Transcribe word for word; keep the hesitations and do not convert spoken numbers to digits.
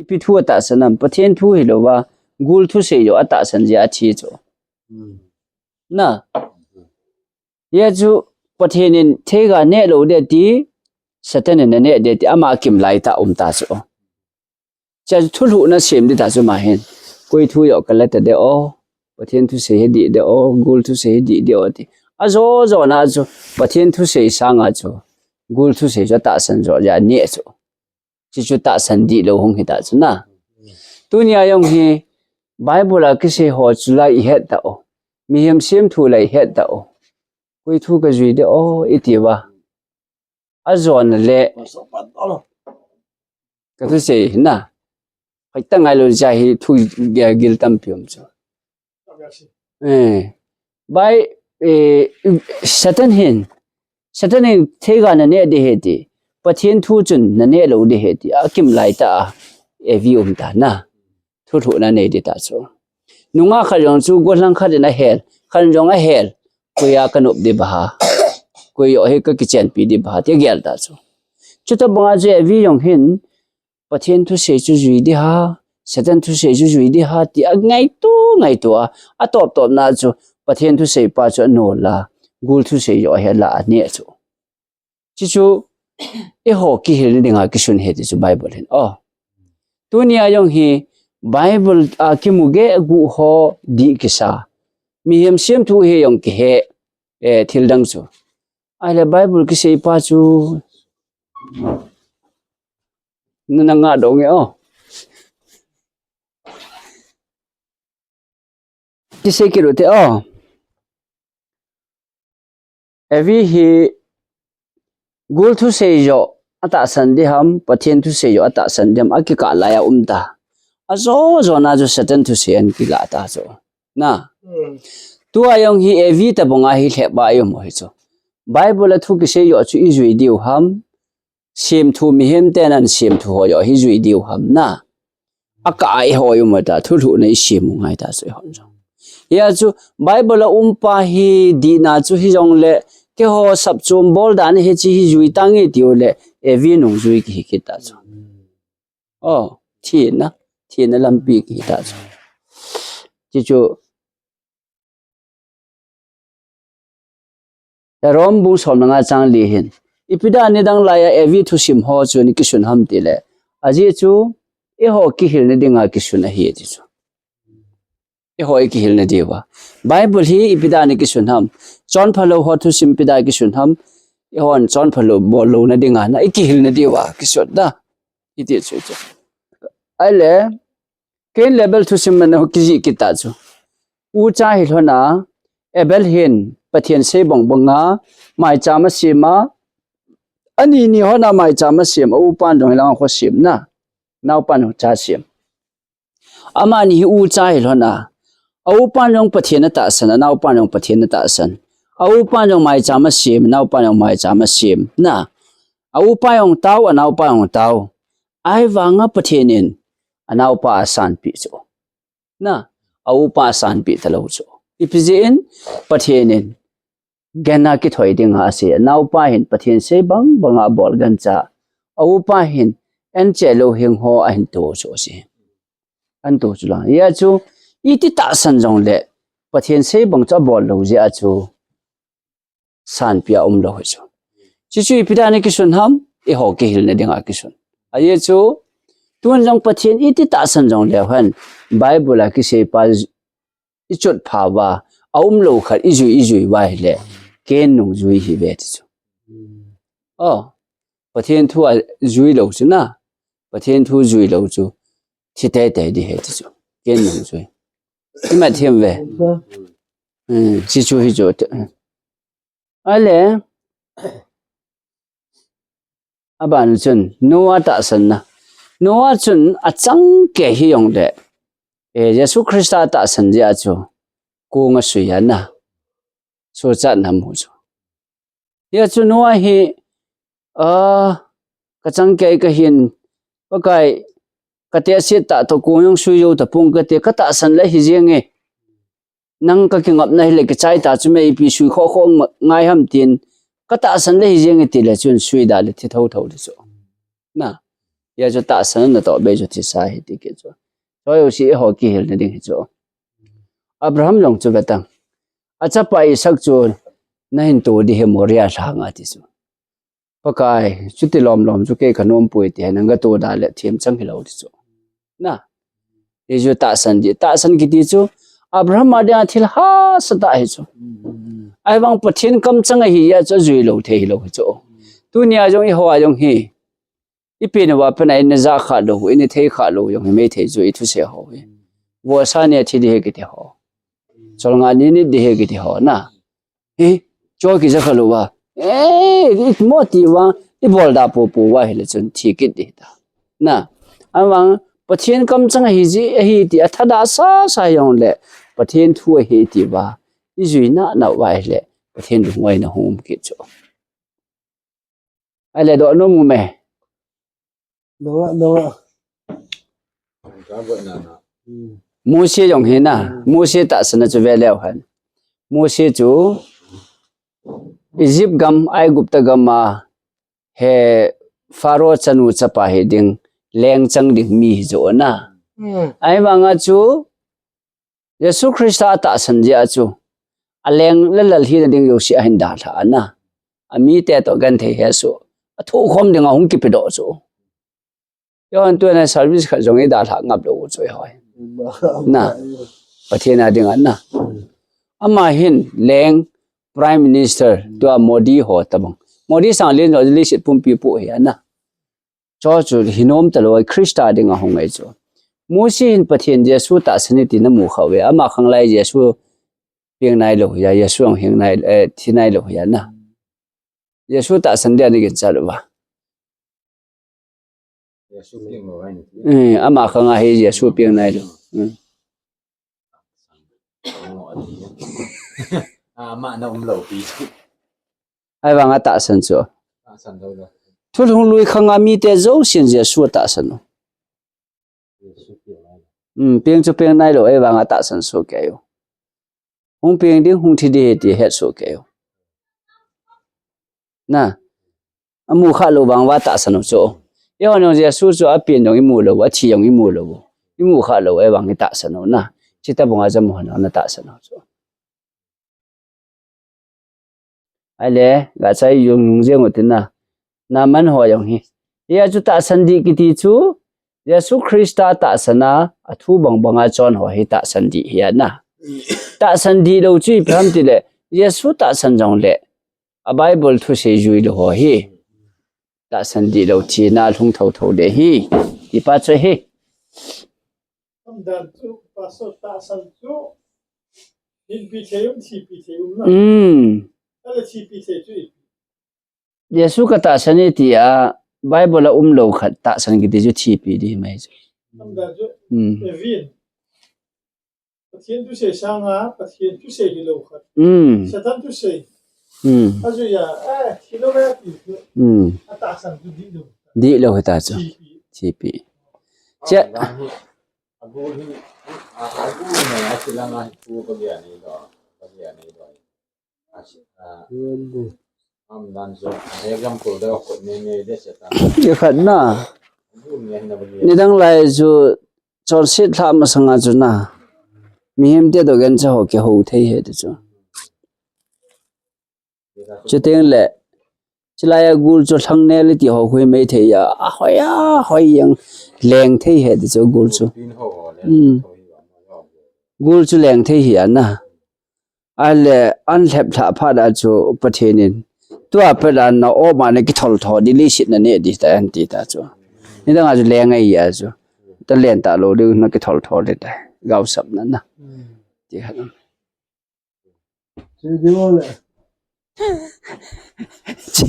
Ipi thu atahsan ham, Pathen thu hilouva, gul thusei joh atahsan jeh a athi chu. Hmm. Na. Hia chu Pathen in theiga neh lou ding ati, Satan in aneh ding ati, ama kimlai tah um ta chu. Chua chu thulhuhna sem ding ta chu ama hin. Koi thu joh kala ta ding o, Pathen thusei hi dih ding o, gul thusei hi dih ding o ti. Ajo jona chu Pathen thusei sanga chu gul thusei chu atahsan joh jeh a aneh chu. Chuchu tahsan dihlou hung hita chu na. Tunia jong hi Bible a kisei ho chu la ihet tah u. Mihem semthu la ihet tah u. Koi thu kajui ding o iti uva. Ajona le. Kathusei na. Hoitah ngailou jeh a hi thu gil tampi um chu. Eh, bai, eh, Satan hin, Satan hin theiga naneh ding ahi ti, Pathen thu chun naneh lou ding ahi ti, akimlai tah a, Evi um ta na, thulhuhna nei ding ta chu. Nungah khat jong chu, gollhang khat in ahel, khat jong ahel, koi a kanop ding ba ha, koi joh hi kakichenpi ding ba ha, ti agel ta chu. Chuti banga chu Evi jong hin, Pathen thusei chu jui ding ham, Satan thusei chu jui ding ham, ti angaito, ngaito a, atop topna chu, Pathen thusei pa chu anol a, gul thusei joh ahi la aneh chu. Chuchu, eiho kihilna dinga kisun ahi ti chu Bible hin. O. Tunia jong hi, Bible a kimu geh guh ho dih kisa. Mihem semthu hi jong kihe, eh, thil dang chu. Ahile Bible kisei pa chu, nana ngah doh nge o. Kisei kit u te o. Evi hi gul thusei joh atahsan ding ham, Pathen thusei joh atahsan ding ham, akikah lai a um ta. Ajo jona chu Satan thusei ahin kilah ta chu. Na. Hmm. Tua jong hi Evi tabanga hi lhep a i um u hi chu. Bible a thu kisei joh chu ijui diu ham. Semthu mihem ten ahin semthu ho joh hi jui diu ham na. Akah a eiho i um u ta, thulhuhna isem u ngai ta chu eihon jong. Hia chu Bible a um pa hi dihna chu hijongle, keiho sapchom bol dan hiche hi jui tange tiu le, Evi nungjui kihi kit ta chu. O, thina, thina lampi kihi ta chu. Chuchu, Rom bung som le nga chang li hin. Ipi dan nidang laiya Evi thusim ho chu ana kisun ham tile. Ajeh chu, eiho kihilna dinga kisun ahi ti chu. Eiho ikihilna diuva. Bible hi ipi dan a kisun ham. Chonphalou ho thusim ipi dan a kisun ham. Eihon chonphalou bol louna dinga na ikihilna diuva kisun da. Iti chu chu. Ahile, Cain le Abel thusim mana kijih kit ta chu. Ucha hi lhona, Abel hin Pathen sei bang banga, maicham asem a, ani ni hon a maicham asem, a upan jong hilang a kho sem na, naopan jong cha sem. Amani hi ucha hi lhona, a upan jong Pathen atahsan, a naopan jong Pathen atahsan. A upan jong maicham asem, a naopan jong maicham asem na. A upa jong tao, a naopa jong tao. Ahivanga Pathen in, a naopa asanpeh chu. Na, a upa asanpeh talou chu. Ipi jeh in, Pathen in, gancha kithoi dinga asei. A naopa hin Pathen sei bang banga abol gancha. A upa hin, anche lou hing ho ahin to chu asei. Ahin to chu lang. Hia chu, iti tahsan jongle, Pathen sei bang chu abol lou jeh a chu. Sanpeh a um lou hi chu. Chuchu ipi dan a kisun ham, eiho kihilna dinga kisun. Ajeh chu, tun jong Pathen iti tahsan jongle hen, Bible a kisei pa i chotpha uva, a um lou khat i jui, i jui uva ahile, Cain nungjui ihi uve ti chu. O, Pathen thu a jui lou chu na, Pathen thu jui lou chu, thi teitei ding ahi ti chu. Cain nungjui. Imat them uve. Hmm, chuchu hi chu. Ahile, aban chun, Noah tahsan na. Noah chun achang kei hijongle. Eh, Jesu Christa tahsan jeh a chu. Kong asui a na. Sochatna amu chu. Hia chu Noah hi, a, kachang kei kahin, Pakai, katehset tah toh kong jong sui jou tapong kate, katahsan le hijeng e. Nang kakingapna hile kichai ta chu me ipi sui khoh khoh ngai ham tin, katahsan le hijeng e tile chun sui da le thi thotho le chu. Na. Hijeh chun tahsan natoh bei chu thisa ahi ti kit chu. Choi u si eiho kihilna ding hi chu. Abraham jong chu ve tan. Achapa Isaac chu nahin to ding ahi Moriah lhanga ti chu. Pakai, chuti lom lom chu kei kanom poi ti hi nang kato da le themchang hilou ti chu. Na. Hijeh chun tahsan ding, tahsan kiti chu Abraham a dinga thil hahsa tah ahi chu. Ahivang Pathen kamchang ahi jeh chun ajui lou thei hilou hi chu. Tunia jong eiho a jong hi. Ipi nauva pen a ina ja kha lou, ina thei kha lou jong hi meithei chu ithusei ho hi. Vohsa nia thi ding ahi kiti ho. Cholngah nia nit ding ahi kiti ho na. Hi, choi kija kha lou va. Eh, imo ti va, ibol da popo va hile chun thi kit ding ta. Na, ahivang, Pathen kamchang ahi ji, ahi ti, athada sasa jongle, Pathen thu ahi ti va, ijui nana va hile, Pathen lungngaina hung um kit chu. Ahile doh nom um e. Doh, doh. Mose jong hi na, Mose tahsan a chu ve leu hen. Mose chu Egypt gam, Aigupta gam a he Pharaoh chanu chapa hi ding, leng chang ding mi hi chu na. Ahivanga chu Jesu Christa tahsan jeh a chu, aleng le lal hina ding jouse ahin dalha ana. Amite toh genthei hesoh, athoh khom dinga hung kipedoh chu. Eiho tuna service khat jong idalha ngap lou chu eiho. Na, Pathen a dinga na. Ama hin leng Prime Minister tua Modi ho tabang. Modi sang len jo leiset pumpi pu hi ana. Chu chu hinom talou, Christa dinga hung ahi chu. Mose hin Pathen Jesu tahsan e ti namu khah uve. Ama khang lai Jesu peng nailou hi a, Jesu ahing nai, eh, thi nailou hi a na. Jesu tahsan dia nagin cha lou va. Eh, ama khang a hi Jesu peng nailou. Hmm. Ama na umlou pi. Ahivanga tahsan chu. Thulhung lui khang a mite jousen Jesu tahsan u. Hmm, peng chu peng nailou, ahivanga tahsan soh kei u. Hung peng ding, hung thi ding ahi ti het soh kei u. Na, amu khah lou vang uva tahsan u chu. Eiho jong Jesu chu apen jong imu lou, athi jong imu lou. Imu khah lou, ahivang itahsan u na. Chita bunga jamu hon natahsan u chu. Ahile, gachai jong jeng u tina. Naaman ho jong hi. Hia chu tahsan dih kiti chu, Jesu Christa tahsan a, athu bang banga chon ho hi tahsan dih hi ana. Tahsan dih lou chu ipi ham tile, Jesu tahsan jongle, a Bible thusei jui lou ho hi. Tahsan dih lou thina lhung thotho ding ahi. Tipa chu hi. Umdan chu, Pastor, tahsan chu, hinpi thei um, thipi thei um na. Hmm. Ahile thipi thei chu ipi? Jesu katahsan e tia Bible a umlou khat tahsan kiti chu thipi ding mai chu. Umdan chu, hmm, Evin. Pathen thusei sanga, Pathen thusei hilou khat. Hmm. Satan thusei. Hmm. Ajui a, eh, hilou ya ti chu. Hmm. Atahsan chu dihlou. Dihlou hita chu. Thipi. Thipi. Che. Agul hi, a, agul hi, a, silanga hi thu ka bia nei do, ka bia nei do. A, si, a, am dan so, example da ko nei nei de se ta. Ye khat na. Agul ni na ba ni. Nidang lai chu chonset lha masanga chu na. Mihem te toh gancha ho kihou thei ahi ti chu. Chuteng le, chulai a gul chu lhang nel iti ho khu hi maithei a, ahoi a, hoi jeng leng thei ahi ti chu gul chu. Hmm. Gul chu leng thei ahi ana. Ahile, an lhep lha phat a chu Pathen in. Tua phat a na um a na kithol tho ding, leiset na neh ding tai ati ta chu. Nidang a chu leng ahi a chu. Talent talou ding na kithol tho ding tai. Gaosapna na. Ti khat. Che ding le. Che.